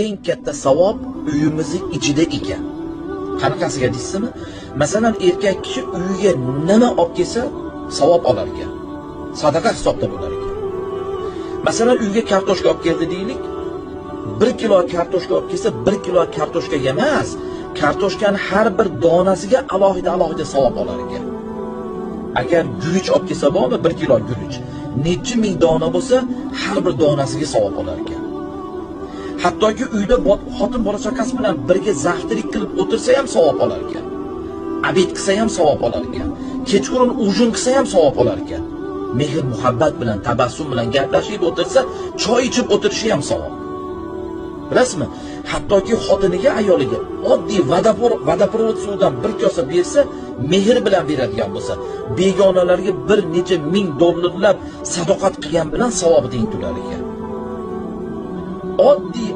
Eng katta savob uyimizni ichida ekan. Qanaqasiga deysizmi? Masalan, erkak kishi uyiga nima olib kelsa, savob olar ekan. Sadaqa hisobda bo'lar ekan. Masalan, uyga kartoshka olib keldi deylik. 1 kilo kartoshka olib kelsa, 1 kilo kartoshkaga emas, kartoshkani har bir donasiga alohida alohida savob olar ekan. Agar guruch olib kelsa bormi, 1 kilo guruch, necha ming dona bo'lsa, har bir donasiga savob olar ekan. Hattoki uyda xotin bola chaqasi bilan birga завтрак qilib o'tirsa ham savob olar ekan. Обед qilsa ham savob olar ekan. Kechqurun ужин qilsa ham savob olar ekan. Mehr muhabbat bilan, tabassum bilan gaplashib o'tirsa, choy ichib o'tirishi ham savob. Bilasizmi? Hattoki xotiniga, ayoliga oddiy водопровод suvdan bir kosa bersa, mehr bilan beradigan bo'lsa, begonalarga bir necha ming dollarlab sadoqat qilgan bilan savobi teng turar ekan. Oddiy